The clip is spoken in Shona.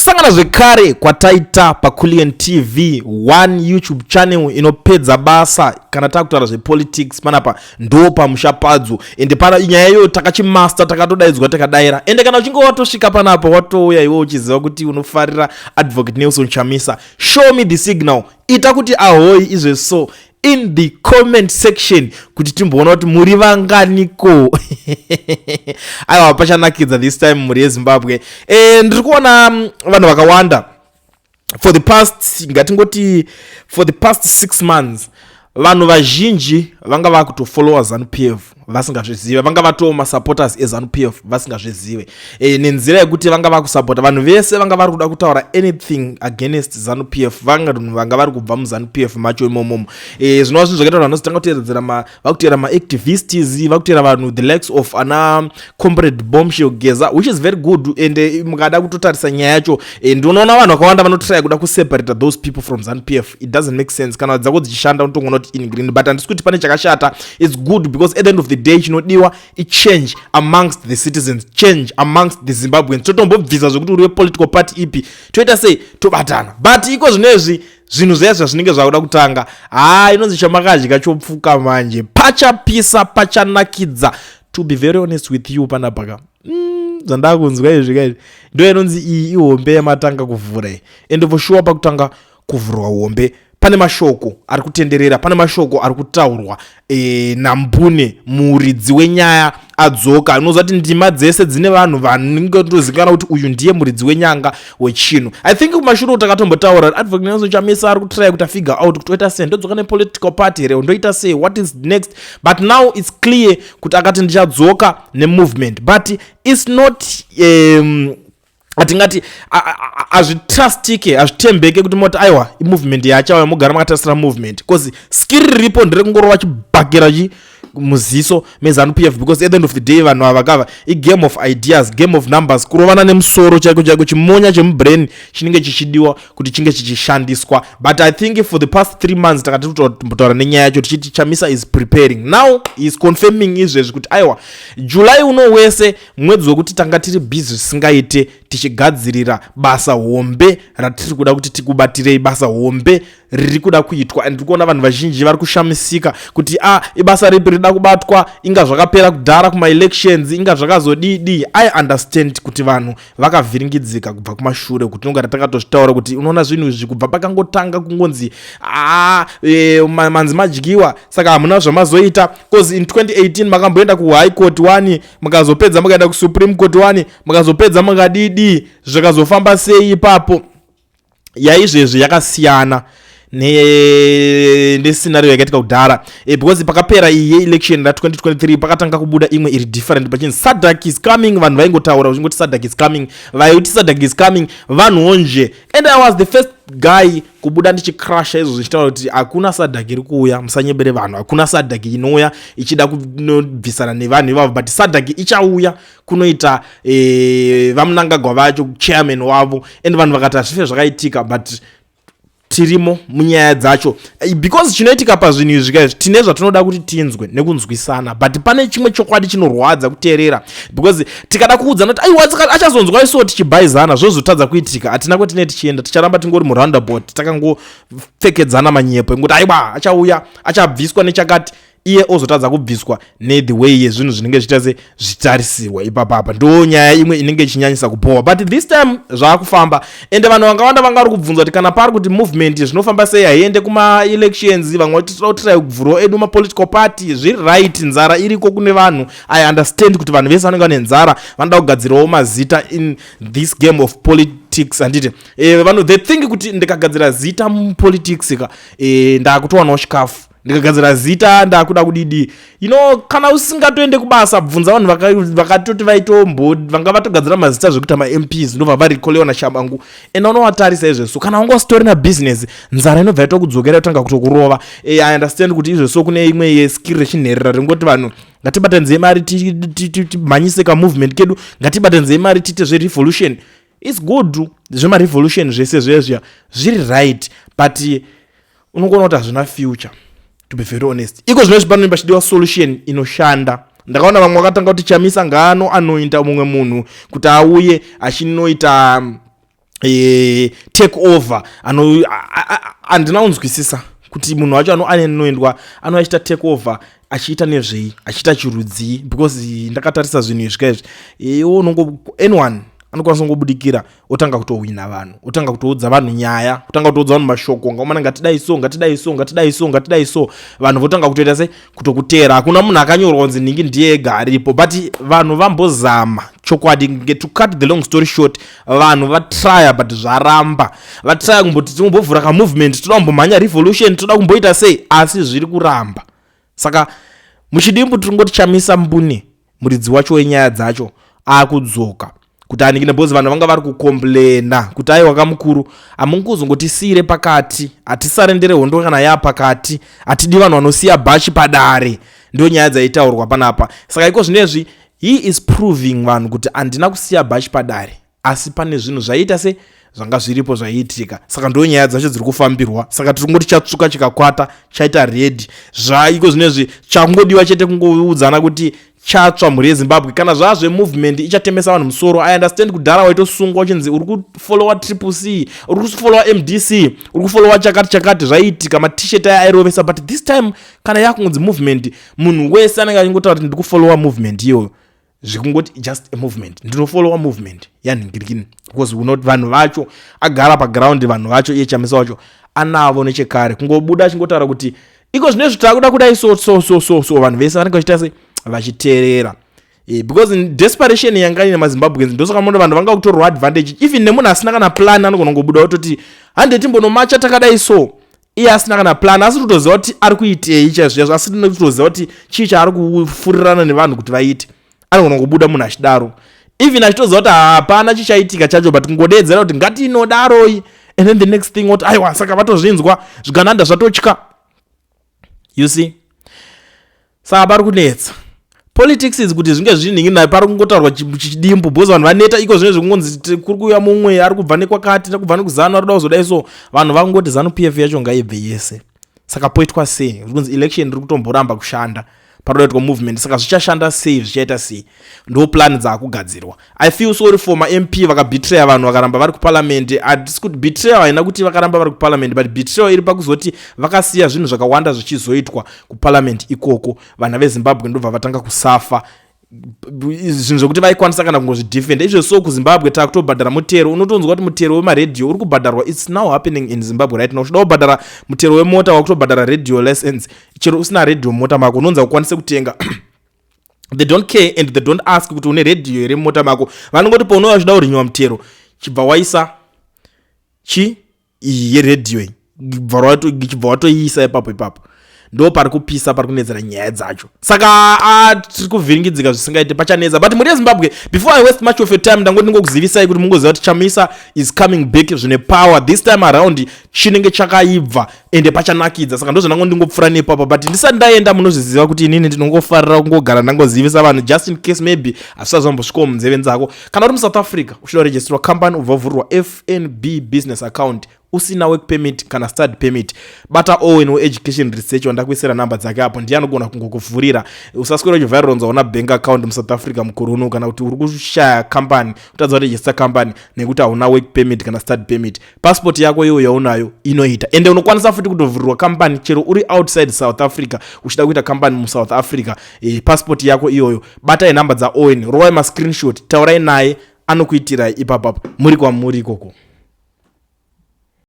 Kusangana zvekare kwataita paCulian TV one YouTube channel inopedza basa kana takutaura zvepolitics panapa ndo pamusha padzo, ende pana nyaya iyoyo takachimaster, takatodaidzwa, takadaira. Ende kana uchinge watosvika panapa, watouya iwe uchiziva kuti unofarira Advocate Nelson Chamisa, show me the signal, ita kuti ahoi izve so in the comment section kuti timboona kuti muri vanganiko. Aiwa, pachanakidza this time, mhuri yeZimbabwe. Ndiri kuona vanhu vakawanda for the past, ngatingoti for the past 6 months, vanhu vazhinji vanga vakutofollowa ZANU PF vasingazvizive, vanga vatoo masupporters eZANU PF vasingazvizive, nenzira yekuti vanga vakusapota vanhu vese vanga vari kuda kutaura anything against ZANU PF, vanga vanga vari kubva muZANU PF macho imomomo. Zvinova zvinhu zvakaita vanhu vanozotanga kuteeredzera, vakuteera maactivists, vakuteera vanhu the likes of ana Comrade Bombshell Geza, which is very good. And mukada kutotarisa nyaya yacho, ndinoona vanhu vakawanda vanotry kuda kuseparata those people from ZANU PF. It doesn't make sense. Kana dzako dzichishanda, unotongoona kuti in green, but handisi kuti pane chakashata. It's good because at the end of the day chinodiwa ichange amongst the citizens, change amongst the Zimbabweans. Totombobvisa zvekuti uri wepolitical party ipi, toita sei, tobatana. But iko zvinezvi zvinhu zviya zvazvinenge zvakuda kutanga, haa, inonzi chamakadya chopfuka manje, pachapisa, pachanakidza. To be very honest with you, panapaka zvandakunzwa izvi kaizvi, ndo inonzi iyi ihombe yamatanga kuvhura iyi. And for sure pakutanga kuvhurwa hombe pane mashoko ari kutenderera, pane mashoko ari kutaurwa nambune muridzi wenyaya adzoka. Unoziva kuti ndima dzese dzine vanhu vanongotozivikanwa kuti uyu ndiye muridzi wenyanga wechinhu. I think kumashure takatombotaura, Advocate Nelson Chamisa ari kutry kuti afigure out kuti oita sei, ndodzoka nepolitical party here, ndoita sei, what is next? But now it's clear kuti akati ndichadzoka nemovement, but it's not hatingati hazvitrustike, hazvitembeke kuti moti aiwa, imovement yachauya, mugara makatasira movement, because skill riripo nderekungorova chibhakera chi muziso meZANU PF, because at the end of the day vanhu ava kava igame of ideas, game of numbers, kurovana nemusoro chaiko chaiko, chimonya chemubrain chinenge chichidiwa kuti chinge chichishandiswa. But I think for the past 3 months takati kutombotaura nenyaya yacho tichiti Chamisa is preparing. Now is confirming izvezvi kuti aiwa, July uno wese mwedzi wekuti tanga tiri busy zvisingaite, tichigadzirira basa hombe ratiri kuda kuti tikubatirei, basa hombe riri kuda kuitwa. And tiri kuona vanhu vazhinji vari kushamisika kuti a ah, ibasa ripi rida kubatwa? Inga zvakapera kudhara kumaelections, inga zvakazodidi? I understand kuti vanhu vakavhiringidzika kubva kumashure, kuti tinogara takatozvitaura kuti unoona zvinhu izvi kubva pakangotanga kungonzi a e, manzi madyiwa, saka hamuna zvamazoita, because in 2018 makamboenda kuHigh Court 1, mukazopedza mukaenda kuSupreme Court 1, mukazopedza mukadidi, zvikazofamba sei ipapo? Yaizvezvi yakasiyana nescenario yakaitika kudhara, because pakapera iyi yeelection ra2023 pakatanga kubuda imwe iri different, pachinzi SADC is coming. Vanhu vaingotaura uchingoti SADC is coming, vaikuti SADC is coming vanhuwo nje. And I was the first guy kubuda ndichicrasha izvo, zvichitaura kuti hakuna SADC iri kuuya, musanyebere vanhu, hakuna SADC inouya ichida kunobvisana nevanhu ivavo. But SADC ichauya kunoita vaMnangagwa vacho, chairman wavo. And vanhu vakati hazvife zvakaitika, but tirimo munyaya dzacho, because chinoitika pazvinhu izvi kaizvi, tine zvatinoda kuti tinzwe nekunzwisana, but pane chimwe chokwadi chinorwadza kuteerera, because tikada kuudzana kuti aiwa, achazonzwa iso, tichibhaizana, zvozotadza kuitika. Hatina kwatine tichienda, ticharamba tingori muroundabout, takangopfekedzana manyepo ekuti aiwa, achauya, achabviswa nechakati, iye ozotadza kubviswa nethe way yezvinhu zvinenge zviita se zvitarisirwa ipapapa. Ndo nyaya imwe inenge ichinyanyisa kubohwa, but this time zvaakufamba. Ende vanhu vakawanda vanga vari kubvunza kuti kana pari kuti movement zvinofamba sei, haiende kumaelections. Vamwe vati toda kutry kuvhurawo edu mapolitical party. Zviri right, nzara iriko kune vanhu. I understand kuti vanhu vese vanenge vane nzara, vanoda kugadzirawo mazita in this game of politics, handiti? Vanhu they think kuti ndikagadzira zita mupolitics ka, ndakutowanawo chikafu, ndikagadzira zita ndakuda kudidi. Kana usingatoende kubasa, bvunza vanhu vakatoti vaitombo vanga vatogadzira mazita zvekuita maMPs, ndobva varikolewa naShabangu. Enda unovatarisa izvezvo. Kana wanga usitorina business, nzara inobva yaita kudzokera, yotanga kutokurova. I understand kuti izvezvo kune imwe yeskill rechinherera ringoti vanhu ngatibatanidzei mari, timhanyise kamovement kedu, ngatibatanidzei mari, tiite zverevolution. It's good, zvemarevolution zvese zvezviya zviri right, but unongoona kuti hazvina future, to be very honest. Iko zvino zvipanonge pachidiwa solution inoshanda. Ndakaona vamwe vakatanga kuti Chamisa ngaano anoita mumwe munhu kuti auye achinoita Take over ano handina kunzwisisa kuti munhu wacho anoendwa anoachiita take over achiita nezvei, achiita chirudzii, because ndakatarisa zvinhu izvi kaizvi, iwe unongo anyone anokwanisa kungobudikira, otanga kutohwina vanhu, otanga kutoudza vanhu nyaya, kutanga kutoudza vanhu mashoko, ngaumana ngatidai so, ngatidai so, ngatidai so, ngatidai so. Vanhu votanga kutoita se kutokuteera. Hakuna munhu akanyorwa kunzi nhingi ndiye ega aripo, but vanhu vambozama chokwadi. To cut the long story short, vanhu vatrya but zvaramba. Vatrya kumboti tinombovhura kamovement, toda kumbomhanya revolution, toda kumboita sei, asi zviri kuramba. Saka muchidimbu tiri Chamisa mbune muridzi wacho wenyaya dzacho akudzoka kuti anikine, because vanhu vanga vari kucomplaina kuti aiwa kamukuru, hamungozongotisiyire pakati, hatisarendere hondo kana yapakati, hatidi vanhu vanosiya bhachi padare. Ndo nyaya dzaitaurwa panapa. Saka iko zvinezvi he is proving vanhu kuti handina kusiya bhachi padare, asi pane zvinhu zvaiita se zvanga zviripo zvaiitika. Saka ndo nyaya dzacho dziri kufambirwa. Saka tiri kungoti chatsvuka chikakwata chaita ready zvaiko zvinezvi. Changodiwa chete kungoudzana kuti chatsva, mhuri yeZimbabwe. Kana zvaa zvemovement ichatemesa vanhu musoro. I understand kudhara waitosungwa uchinzi uri kufollowa Triple C, uri kufollowa MDC, uri kufollowa chakati chakati, zvaiitika, maT-shirt aya airovesa. But this time kana yakunzi movement, munhu wese anenge achingotaura kuti ndiri kufollowa movement iyoyo. Zvikungoti just a movement, ndinofollowa movement yanhingirikini, because unoti vanhu vacho agara paground, vanhu vacho iye Chamisa wacho anavo nechekare. Kungobuda achingotaura kuti iko zvinezvi taakuda kudai so so so so so, vanhu vese vanenge vachiita se vachiteerera, because desperation yanga ine maZimbabweans, ndosaka muno vanhu vanga kutorwa advantage. Even nemunhu asina kana plan anogona kungobuda ototi hande timbonomacha takadai so, iye asina kana plan, asi kutoziva kuti ari kuitei chaizvo chaizvo, asi kutoziva kuti chii chaari kufurirana nevanhu kuti vaite. Anogona kungobuda munhu achidaro even achitoziva kuti hapana chichaitika chacho, but kungodeedzera kuti ngatinodaroi, and then the next thing oti aiwa, saka vatozvinzwa, zvigananda zvatotya, you see. Saka pari kunetsa politics idzi kuti zvinge zvinhingi nayo, pari kungotaurwa chidimbu because vanhu vaneta. Iko zvine zvekungonzi kuri kuuya mumwe ari kubva nekwakati, kubva nekuZANU, ari kuda kuzodai so. Vanhu vakungoti ZANU PF yacho ngaibve yese. Saka poitwa sei? Kunzi election iri kutomboramba kushanda, paroda kuitwa movement. Saka zvichashanda sei? Zvichaita sei? Ndo plan dzaakugadzirwa. I feel sorry for maMP vakabetraya vanhu, vakaramba vari kuparliament. Hatisi kuti betrayal haina kuti vakaramba vari kuparliament, but betrayal iri pakuzoti vakasiya zvinhu zvakawanda zvichizoitwa kuparliament ikoko. Vana veZimbabwe ndobva vatanga kusafa, zvinhu zvokuti vaikwanisa kana kungozvidefenda izvo. So kuZimbabwe taakutobhadhara mutero. Unotonzwa kuti mutero wemaredhiyo uri kubhadharwa. It's now happening in Zimbabwe right now. Uchida kubhadhara mutero wemota, wakutobhadhara radio license. Chero usina redhiyo mumota mako, unonzi ukwanise kutenga. They don't care and they don't ask kuti une redhiyo here mumota mako. Vanongoti paunouya uchida kurinyiwa mutero, chibva waisa chi iyi yeredhiyo iyi, chibva watoiisa ipapo ipapo. Ndo pari kupisa, pari kunetsera nyaya dzacho. Saka tiri kuvhiringidzika zvisingaiti, pachanetsa. But mhuri yeZimbabwe, before I waste much of your time, ndangoti ndingokuzivisai kuti mungoziva kuti Chamisa is coming back zvine power this time around. Chinenge chakaibva ende pachanakidza. Saka ndo zvandango ndingopfuura nepapa. But ndisati ndaenda, munozviziva kuti inini ndinongofarira kungogara ndangozivisa vanhu just in case maybe hazvisati zvambosvikawo munzeve dzako. Kana uri muSouth Africa uchida kuregisterwa company, ubva vhurirwa FNB business account usina work permit kana study permit, bata Owen weEducation Research wandakuisira namba dzake apo, ndiye anogona kungokuvhurira. Usaswera uchivharironza una bank account muSouth Africa mukore, kana kuti uri kushaya company, kutadza kuregister company nekuti hauna work permit kana study permit. Passport yako iyoyo yaunayo inoita, ende unokwanisa futi kutovhurirwa company chero uri outside South Africa uchida kuita company muSouth Africa. Passport yako iyoyo, batai namba dzaOwen, rovai mascreenshot, taurai naye, anokuitirai ipapapo muri kwamuri ikoko.